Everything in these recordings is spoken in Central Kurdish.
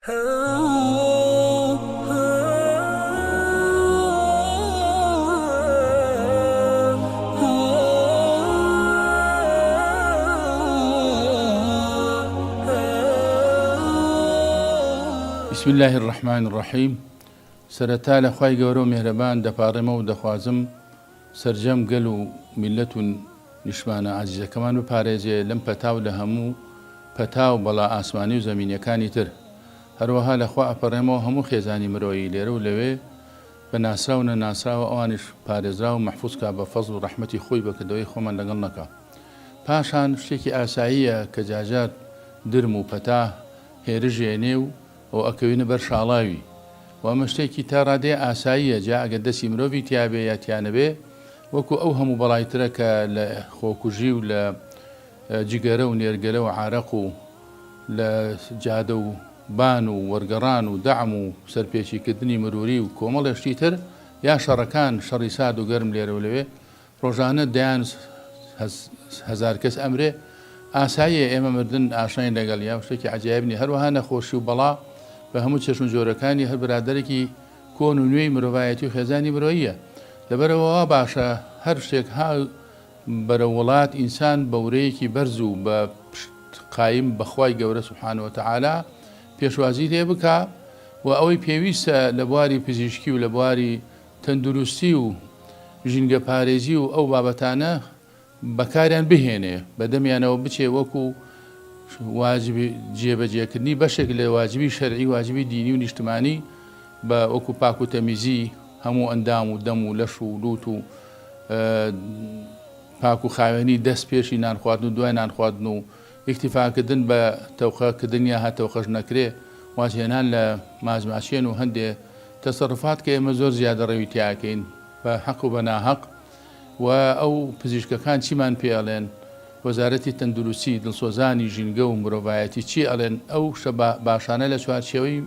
بسم اللە الرحمن الرحیم سەرەتا لە خوای گەورە و میهرەبان دەپاڕێمەوە و دەخوازم سەرجەم گەل و میللەت و نیشتمانە ئازیزەکەمان بپارێزێ لەم پەتا و لە هەموو پەتا و بەڵا ئاسمانی و زەمینیەکانی تر. هەروەها لە خوا ئەپەڕێمەوە هەموو خێزانی مرۆیی لێرە و لەوێ بە ناسراو و نەناسراوە ئەوانیش پارێزراو و مەحفوز کا بە فەزڵ و ڕەحمەتی خۆی بە کردەوەی خۆمان لەگەڵ نەکا. پاشان شتێکی ئاساییە کە جارجار درم و پەتا هێرش ێنێ و و ئەکەوینە بەر شاڵاوی و ئەمە شتێکی تا ڕادەیە ئاساییە جا ئەگەر دەستی مرۆڤی تیابێ یا تیانەبێ وەکو ئەو هەموو بەڵای ترە کە لە خۆکوژی و لە جگەرە و نێرگەلە و عارەق و لە جادە و بان و وەرگەڕان و دەعم و سەرپێچی کردنی مروری و کۆمەڵێ شتی تر یا شەڕەکان شەڕی سارد و گەرم لێرە و لەوێ ڕۆژانە دەیان هەزار کەس ئەمرێ، ئاساییە ئێمە مردن ئاشناین لەگەڵیا و شتێکی عەجایب نیە، هەروەها نەخۆشی و بەڵا بە هەموو چەشن و جۆرەکانی هەر برادەرێکی کۆن و نوێی مرۆڤایەتی و خێزانی مرۆییە، لەبەرئەوە وا باشە هەر شتێک ها بەرەو وڵات ئینسان بە ورەیەکی بەرز و بە پشت قایم بە خوای گەورە سبحانە وتعالی پێشوازی لێ بکا و ئەوەی پێویستە لە بواری پزیشکی و لە بواری تەندروستی و ژینگەپارێزی و ئەو بابەتانە بەکاریان بهێنێ، بەدەمیانەوە بچێ وەکو واجبی جێبەجێکردنی بەشێک لە واجبی شەرعی واجبی دینی و نیشتمانی بە وەکو پاک و تەمیزی هەموو ئەندام و دەم و لەش و لوت و پاک و خاوێنی دەست پێشی نان خواردن و دوای نان خواردن و ئیکتیفاکردن بە تەوقە کردن یا هەر تەوقەش نەکرێ وازهێنان لە ماچماچێن و هەندێ تەسەروفات کە ئێمە زۆر زیادەڕەوی تیا ئەکەین بە حەق و بە ناهەق و ئەو پزیشکەکان چیمان پێ ئەڵێن وەزارەتی تەندروستی دڵسۆزانی ژینگە و مرۆڤایەتی چی ئەڵێن ئەو شتە باشانە لە چوارچێوەی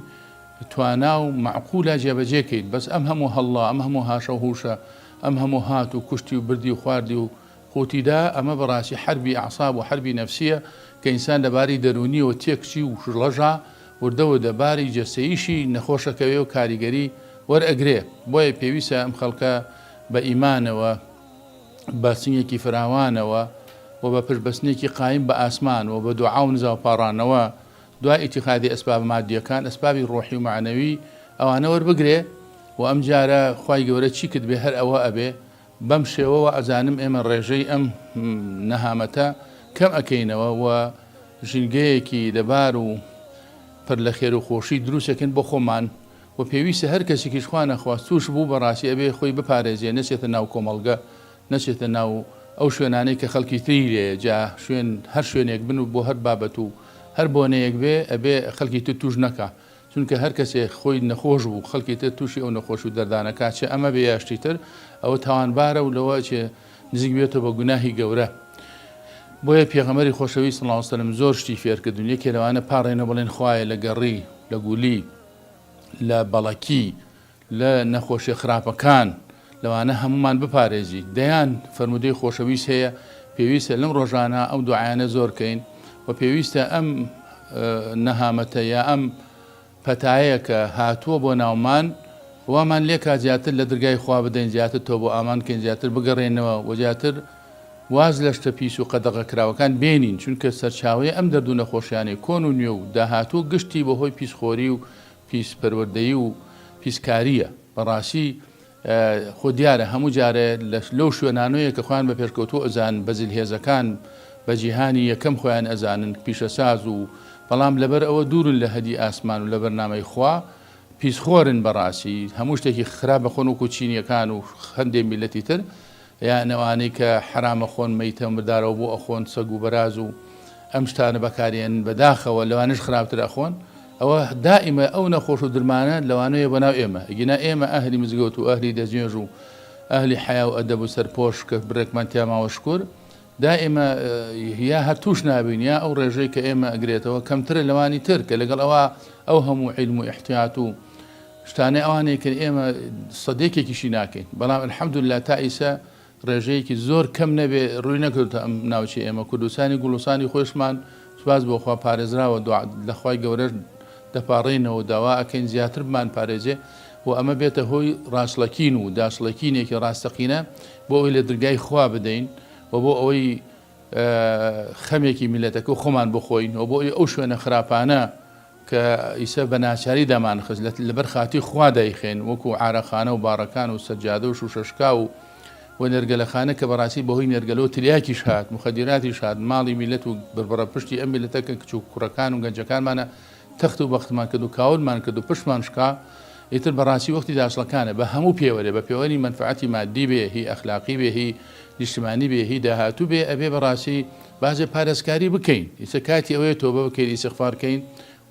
توانا و مەعقولا جێبەجێ کەین بەس ئەم هەموو هەڵڵا ئەم هەموو هاشە و هوشە ئەم هەموو هات و کوشتی و بردی و خواردی و قوتیدا ئەمە بەڕاستی حەربی ئەعساب و حەربی نەفسیە کە ئینسان لە باری دەروونیەوە تێکچی و شڵەژا وردە وردە باری جەستەییشی نەخۆش ئەکەوێ و کاریگەری وەرئەگرێ بۆیە پێویستە ئەم خەڵکە بە ئیمانەوە بە سنگێکی فراوانەوە و بە پشت بەستنێکی قایم بە ئاسمان و بە دوعا و نزا و پاڕانەوە دوای ئیتیخادی ئەسبابە مادیەکان ئەسبابی ڕۆحی و مەعنەوی ئەوانە وەربگرێ و ئەمجارە خوای گەورە چی کردبێ هەر ئەوە ئەبێ بەم شێوە وا ئەزانم ئێمە ڕێژەی ئەم نەهامەتە کەم ئەکەینەوە و ژینگەیەکی لەبار و پر لە خێر و خۆشی دروست ئەکەین بۆ خۆمان و پێویستە هەر کەسێکیش خوا نەخواست تووش بوو بەڕاستی ئەبێ خۆی بپارێزێ نەچێتە ناو کۆمەڵگە نەچێتە ناو ئەو شوێنانەی کە خەڵکی تری لێیە جا شوێن هەر شوێنێک بن و بۆ هەر بابەت و هەر بۆنەیەک بێ ئەبێ خەڵکی تر تووش نەکا چونکە هەر کەسێ خۆی نەخۆش بوو خەڵکی تر تووشی ئەو نەخۆشی و دەردانە کا چ ئەمە بێ یا شتی تر ئەوە تاوانبارە و لەوە ئەچێ نزیک بێتەوە بە گوناهی گەورە بۆیە پێغەمبەری خۆشەویست صلی اللە علیە وسلم زۆر شتی فێر کردوین یەکێ لەوانە پاڕێنەوە بڵێن خوایە لە گەڕی لە گولی لە بەڵەکی لە نەخۆشیە خراپەکان لەوانە هەموومان بپارێزی دەیان فەرموودەی خۆشەویست هەیە پێویستە لەم ڕۆژانە ئەو دوعایانە زۆر کەین و پێویستە ئەم نەهامەتە یا ئەم پەتایە کە هاتووە بۆ ناومان وامان لێکا زیاتر لە درگای خوا بدەین زیاتر تۆبە ئامان کەین زیاتر بگەڕێنەوە و زیاتر واز لە شتە پیس و قەدەغەکراوەکان بێنین چونکە سەرچاوەی ئەم دەرد و نەخۆشیانەی کۆن و نوێ و داهاتوو گشتی بەهۆی پیسخۆری و پیس پەروەردەیی و پیسکارییە. بەڕاستی خۆ دیارە هەموو جارێ لەو شوێنانەیە کە خۆیان بە پێشکەوتوو ئەزانن، بە زلهێزەکان، بە جیهانی یەکەم خۆیان ئەزانن، پیشەساز و بەڵام لەبەر ئەوە دوورن لە هەدی ئاسمان و لە بەرنامەی خوا، پیسخۆرن بەڕاستی هەموو شتێکی خراپ ئەخۆن وەکو چینیەکان و هەندێ میللەتی تر. یان ئەوانەی کە حەرام ئەخۆن مەیتە مردارەوە بۆ ئەخۆن سەگ و بەراز و ئەم شتانە بەکارێنن بەداخەوە لەوانەش خراپتر ئەخۆن ئەوە دائیمە ئەو نەخۆش و درمانە لەوانەیە بەناو ئێمە ئەگینا ئێمە ئەهلی مزگەوت و ئەهلی دەستنوێژ و ئەهلی حەیا و ئەدەب و سەرپۆش کە بڕێکمان تیا ماوە شکور دائیمە یا هەر توش نابین یا ئەو ڕێژەی کە ئێمە ئەگرێتەوە کەمترە لەوانی تر کە لەگەڵ ئەوە ئەو هەموو عیلم و ئیحتیات و شتانەی ئەوانەی کە ئێمە سەدێکێکیشی ناکەین بەڵام الحمدللە تا ئیسە ڕێژەیەکی زۆر کەم نەبێ ڕووی نەکردوتە ئەم ناوچەی ئێمە کوردستانی گوڵوسانی خۆشمان سوپاس بۆ خوا پارێزراوە دوعا لە خوای گەورەش دەپاڕێینەوە و داوا ئەکەین زیاتر بمانپارێزێ و ئەمە بێتە هۆی ڕاچڵەکین و داچڵەکینێکی ڕاستەقینە بۆ ئەوەی لە درگای خوا بدەین و بۆ ئەوەی خەمێکی میللەتەکە و خۆمان بخۆین و بۆ ئەوەی ئەو شوێنە خراپانە کە ئیسە بە ناچاری دامانخست لەبەر خاتری خوا دایخەین وەکو عارەقخانە و باڕەکان و سەجادە و شوشەشکاو و و نێرگەلەخانە کە بەڕاستی بەهۆی نێرگەلەوە تلیاکیش هات موخەدیراتیش هات ماڵی میللەت و بڕبڕە پشتی ئەم میللەتە کە کچ و کوڕەکان و گەنجەکانمانە تەخت و بەختمان کرد و کاولمان کرد و پشتمان شکا ئیتر بەڕاستی وەختی داچڵەکانە بە هەموو پێوەرێ بە پێوەری مەنفەعەتی مادی بێ هی ئەخلاقی بێ هی نیشتمانی بێ هی داهاتوو بێ ئەبێ بەڕاستی بازێ پارێزکاری بکەین ئیسە کاتی ئەوەیە تۆبە بکەین ئیستغفار کەین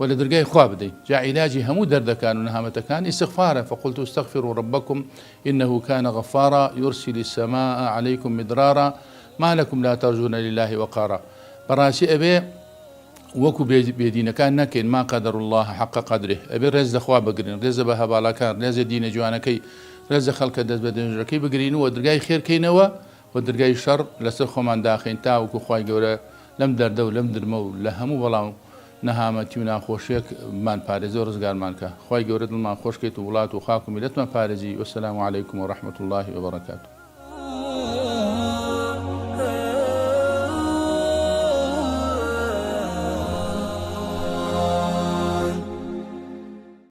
و لە درگای خوا بدەین جا عیلاجی هەموو دەردەکان و نەهامەتەکان ئیستغفارە فقلت استغفروا ربکم انه کان غفارا یرسل السماء علیکم مدرارا ما لکم لا ترجون لله وقارا بەڕاستی ئەبێ وەکو بێدینەکان نەکەین ما قدر اللە حق قدره ئەبێ ڕێز لە خوا بگرین ڕێز لە بەهاباڵاکان ڕێز لە دینە جوانەکەی ڕێز لە خەڵکە دەست بە نوێژەکەی بگرین و درگای خێر کەینەوە و درگای شەڕ لەسەر خۆمان داخەین تاوەکو خوای گەورە لەم دەردە و لەم درمە و لە هەموو بەڵا و نەهامەتی و ناخۆشیەک بمان پارێزێ و ڕزگارمان کا خوای گەورە دڵمان خۆش کەیت و وڵات و خاک و میللەتمان پارێزی والسلام علیکم و رحمة اللە و برکاته.